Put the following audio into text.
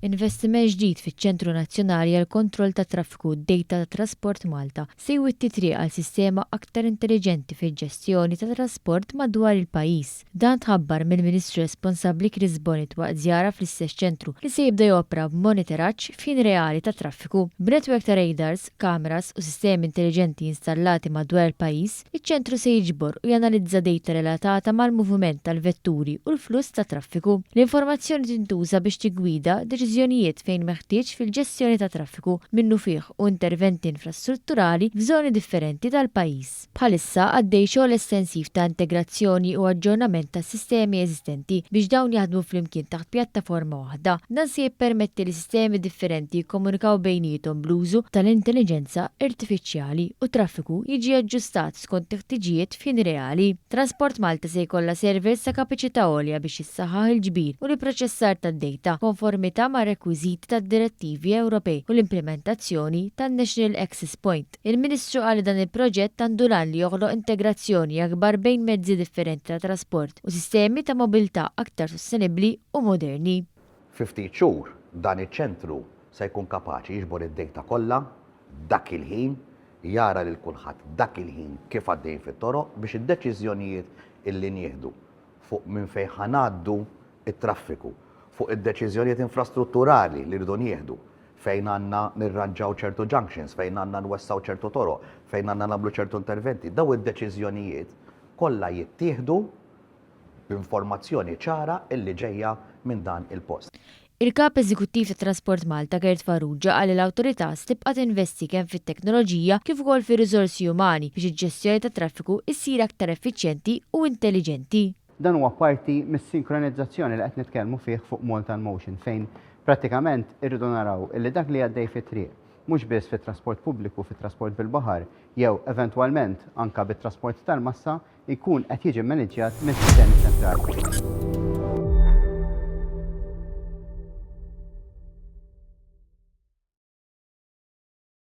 Investiment ġdid fiċ-Ċentru Nazzjonali għall-Kontroll tat-Traffiku u d-Dejta ta' Trasport Malta se jwitti t-triq għal sistema aktar intelliġenti fil-ġestjoni tat-trasport madwar il-pajjiż. Dan tħabbar mill-Ministru responsabbli Chris Bonett waqt żjara fl-istess ċentru li se jibda jopera b'moniteraġġ f'ħin reali tat-traffiku. B'netwerk ta' radars, kameras u sistemi intelliġenti installati madwar il-pajjiż, Iċ-ċentru se jiġbor u janalizza dejta relatata mal-moviment tal-vetturi u l-fluss tat-traffiku. L-informazzjoni tintuża biex tiggwida deċiżjonijiet fejn meħtieġ fil-ġestjoni tat-traffiku minnufih u interventi infrastrutturali f'żoni differenti tal-pajjiż. Bħalissa għaddej xogħol estensiv ta' integrazzjoni u aġġornament tas-sistemi eżistenti biex dawn jaħdmu flimkien taħt pjattaforma waħda. Dan se jippermetti li sistemi differenti jikkomunikaw bejniethom bl-użu tal-intelliġenza artifiċjali u t-traffiku jiġi aġġustat skont il-ħtiġijiet f'ħin reali. Transport Malta se jkollha servers ta' kapaċità għolja biex jissaħħaħ il-ġbir u l-ipproċessar tad-dejta f'konformità mar-rekwiżiti tad-direttivi Ewropej u l-implimentazzjoni tan-National Access Point. Il-Ministru qal li dan il-proġett għandu l-għan li joħloq integrazzjoni akbar bejn mezzi differenti ta' trasport u sistemi ta' mobilità aktar sostenibbli u moderni. Fi ftit xhur, dan iċ-ċentru se jkun kapaċi jiġbor id-dejta kollha dak il-ħin, jara lil kulħadd dak il-ħin kif għaddejjin fit-toroq biex id-deċiżjonijiet illi nieħdu fuq minn fejn ħa ngħaddu t-traffiku, fuq id-deċiżjonijiet infrastrutturali li rridu nieħdu, fejn għandna nirranġaw ċertu junctions, fejn għandna nwessgħu ċertu toroq, fejn għandna nagħmlu ċertu interventi, dawn id-deċiżjonijiet kollha jittieħdu b'informazzjoni ċara illi ġejja minn dan il-post. Il-Kap Eżekuttiv ta' Trasport Malta Kurt Farrugia qal li l-awtorità se tibqa' tinvesti kemm fit-teknoloġija kif ukoll fir-riżorsi umani biex il-ġestjoni tat-traffiku issir aktar effiċjenti u intelliġenti. Dan huwa parti mis-sinkronizzazzjoni li qed nitkellmu fih fuq Malta in Motion fejn prattikament irridu naraw illi dak li għaddej fit-triq, mhux biss fit-trasport pubbliku, fit-trasport bil-baħar jew eventwalment anke bit-trasport tal-massa, jkun qed jiġi mmaniġġjat minn sistemi ċentrali.